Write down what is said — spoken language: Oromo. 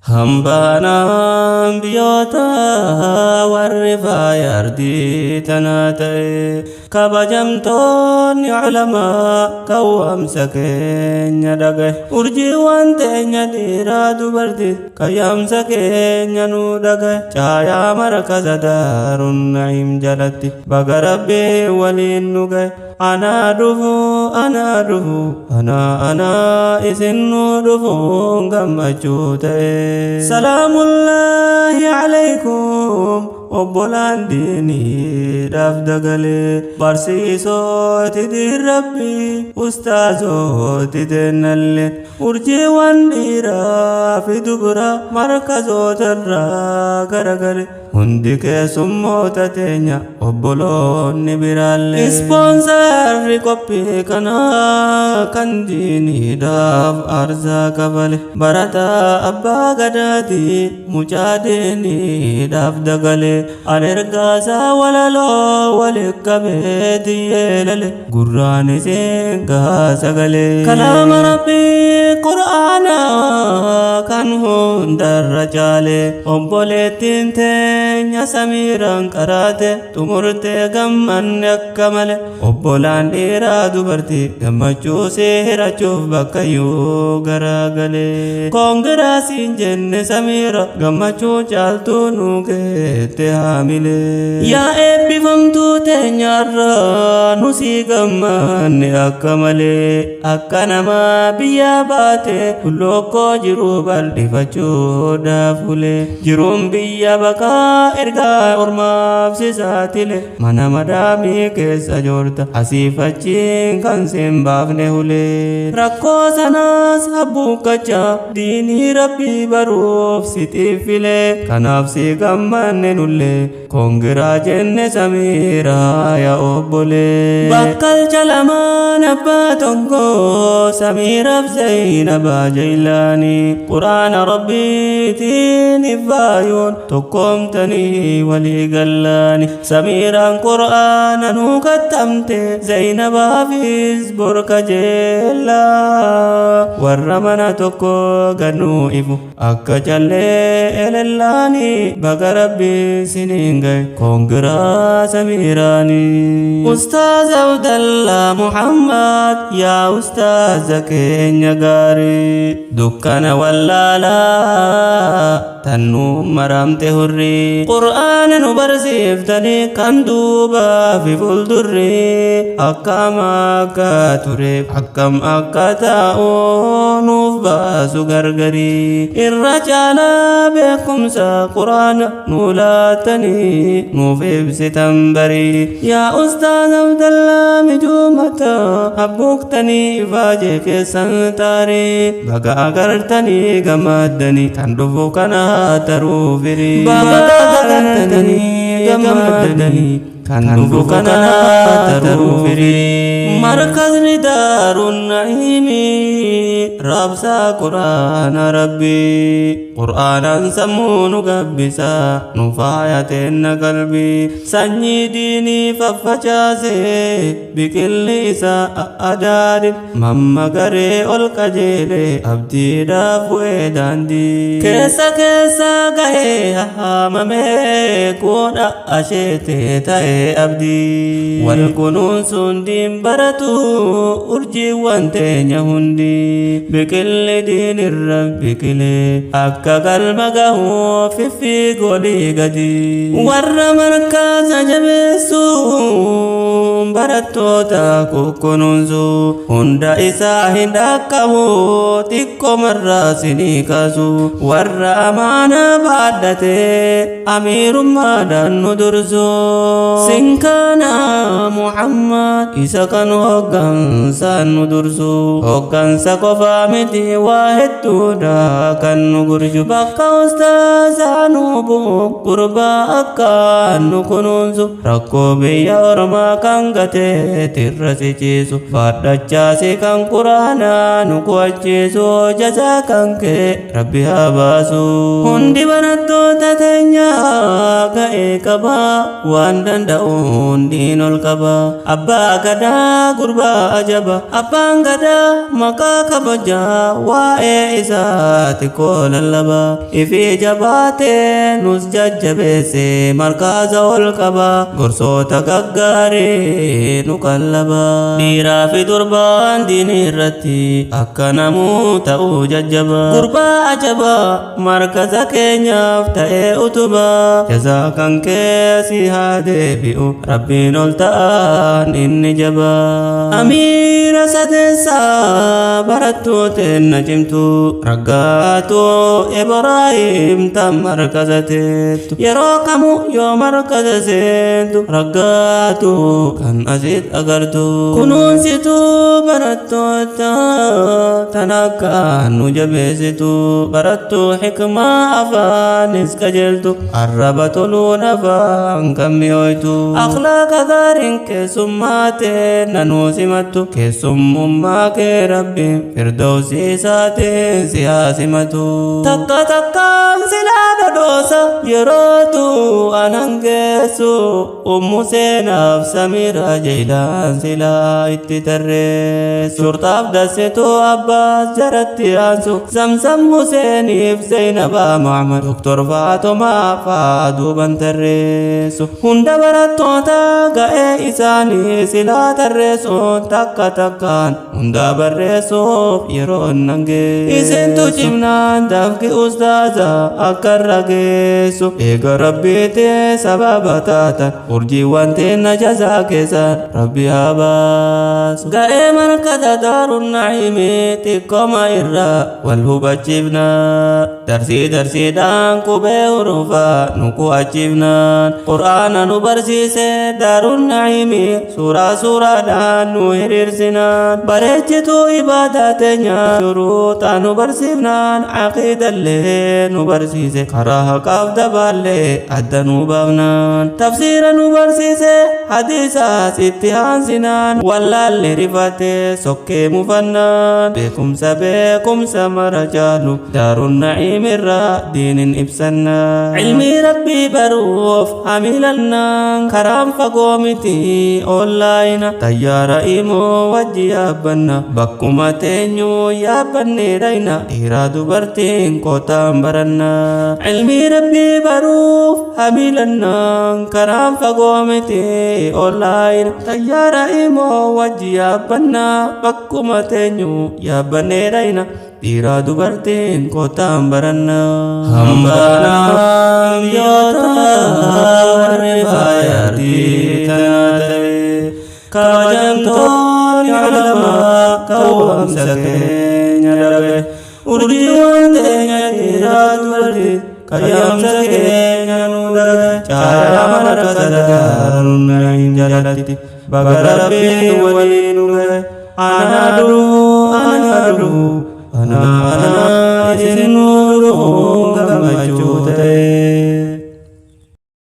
Hambaan biyyoota warri faaya ardii tanaa ta'e, kabajamtoonni culamaa kawwamsa keenya dhagaye, urjiiwwan teenya dhiiraa dubartii kayyamsa keenya nuu dhagaye, caayaa markaza Daarun Na'iim jalatti baga Rabbii waliin nu gahe. Anaa dhufu, anaa dhufu, anaa anaa isin nu dhufuun gammachuu ta'e. Salaamullaahi alaykum obbolaan diiniidhaaf dagalee, barsiisooti diin Rabbii, ustaazooti teennallee, urjiiwwan dhiiraa fi dubra markazootarraa garagale, hundi keessummoota teenya obboloonni biraallee. Ispoonsarri qophii kanaa kan diiniidhaaf aarsaa kafale, barataa abbaa gadaati, mucaa diiniidhaaf dagale. An ergaasaa walaloo walit qabeeti yeelale, gurraan isin gahaa sagalee. Kalaama Rabbii Qur'aana kan hundarra caale, obboleettiin teenya Samiiraan qaraate xumurtee gammanne akka male. Obbolaan dhiiraa dubartii gammachuu si hirachuuf bakkayyuu garagalee. Koongiraasiin jenne Samiira, gammachuu caaltuu nu geette haamilee. Yaa eebbifamtuu teenyarraa nu sii gammanne akka malee, akka namaa biyya baate hullokkoo jiru bal'ifachuudhaaf ulee. Jiruun biyya baqaa ergaa ormaaf si saatile, mana madaamii keessa joorta asiif achiin kan siin baafne ulee. Rakkoo sanaas habbuuqqachaa diinii Rabbii baruuf si xiiffilee, kanaaf si gammanne nullee, koongiraa jenne Samiiraa yaa obbolee. Bakkalcha lamaan abbaa tokko, Samiiraaf Zaynabaa Jaylaanii, Quraana Rabbiitiin iffaayuun tokkoomtanii walii gallaani. Samiiraan Qur'aana nuu kattamte, Zaynabaafis borka jeellaa, warra mana tokko gannuu ifu akka callee elellaanii, baga Rabbii siniin gahe, koongiraa Samiiraanii. Ustaaz Abdallaa Muhammad, yaa ustaaza keenya gaarii, dukkana wallaalaa tannuu maramte hurrii, Qur'aana nu barsiiftanii kan duubaa fi fuuldurri akkam akka tureef akkam akka taa'u nuuf baasu gargarii, irra caalaa beekumsa Qur'aana nu laattanii nuuf ibsitan barii. Yaa ustaaz Abdallaa mijuumata abbuuktanii ifaajee keessan taarii, baga agartanii gammaddanii kan dhufu kana taruu firii. Baga agartanii gammaddanii kan dhufu kana taruu firii. Markazni Daaruun Na'iimii raabsaa Quraana Rabbii, Qur'aanaan sammuu nu gabbisa, nu faayateenna qalbii, sanyii diinii faffacaasee biqilli isaa adaadin mammagaree ol qajeelee abdiidhaaf bu'ee daandii keessa keessa gahee haamamee kuudha asheetee ta'ee abdii. Wal kunuunsuun diin baratu urjiiwwan teenya hundi, biqilli diinirra biqilee akka galma gahuu fiffiigolii gadi. Warra markaasa jabeessuun barattoota kukkunuunsu hunda isaa hin dhaqqabu, xiqqoomarraa sinii kaasu, warra amaanaa baadhatee amiirummaadhaan nu dursu. Sinkaana Muhammad isa kan hoggansaan nu dursu, hoggansa qofaa miti waa hedduudha kan nu gurju, bakka ustaazaa nu bu'u gurbaa akkaan nu kunuunsu, rakkoo biyya ormaa kan gatee tirra si ciisu, baadhachaasi kan Quraanaa nu qo'achiisu, Jazaa kan kee Rabbi haa baasu. Hundi barattoota teenyaa ga'ee qaba, waan danda'uun diin ol qaba. Abbaa gadaa gurbaa ajaba, abbaan gadaa maqaa kabajaa, waa'ee isaa xiqqoo lallaba. Ifii jabaatee nus jajjabeesse, markaaza ol qaba, gorsoota gaggaarii nu qallaba. Dhiiraa fi durbaan diinii irratti akka namuu ta'uu jajjaba. Gurbaa ajaba, markaza keenyaaf ta'ee utuba. Jazaa kan keessi haa deebi'u, Rabbiin ol ta'an inni jaba. Amiira sadeessaa barattoota cimtu, raggaatu Ibraahim tan markaza teettu. Yeroo kamu yoo markaza seentu, raggaatu kan asit agartu. Kunuunsitu barattoota tan akka nu jabeessitu, barattuu hikmaa afaanis qajeeltu, arraba toluun afaan kan mi'ooytu. Akhlaaqa gaariin keessummaa ta'e nanuu simattu, keessummummaa kee Rabbiin firdawsii isaatiin si haa simatu. Takka takkaan silaa dhodhoosa yerootu anan geessu, ummu seenaaf Samiira Jeelaan silaa itti tarreessu. Shurxaaf dassituu Abbaas jaratti aansu, Zamzam Huseeniif Zaynabaa Muhammad, Doktor Faatumaa faa duuban tarreessu. Hunda barattoota ga'ee isaanii silaa tarreessuun, takka takkaan hunda barreessuuf yeroo nan geessu. Isintu cimnaan dafqi ustaaza akka irra geessu. Eega Rabbiitti sababa taatan, urjiiwwan teenna jazaa keessan Rabbi haa baasu. Ga'ee markaza Daaruun Na'iimii xiqqooma irraa wal hubachiifna. Darsii darsiidhaan qubee hurufaa nu qu'achiifnaan. Qur'aana nu barsiise Daaruun Na'iimii, suuraa suuraadhaan nu hiriirsinaan. Bareechituu ibaadaa teenya shuruuxaa nu barsiifnaan, aqiidallee nu barsiise, karaa haqaaf dabaallee adda nu baafnaan. Tafsiira nu barsiise, hadiisaas itti aansinaan, wallaallee rifatee sokkee mufannaan. Beekumsa beekumsa mara caalu Daaruun Na'iim irraa diinin ibsannaa. Ilmi Rabbii baruuf hamiilannaan, karaan fagoo miti onlaayina. Xayyaara imoo wajji yaabbanna, bakkuma teenyuu yaabbannee dhayna, dhiiraa dubartiin kootaan baranna. Ilmi Rabbii baruuf hamiilannaan, karaan fagoo miti onlaayina. Xayyaara imoo wajji yaabbanna, bakkuma teenyuu yaabbannee dhayna, dhiiraa dubartiin kootaan baranna. Hambaanaan biyyoota warri faayartii tanaa ta'e, kabajamtoonni ulamaa kawwamsa keenya dhabe, urjiiwwan teenya dhiiraa dubartii qayyamsa keenya nu dhabe, caalaa markaza Daaruun Na'iim jalatti baga Rabbiin waliin nu gahe. Anaa dhufuu, anaa dhufuu, anaa anaa.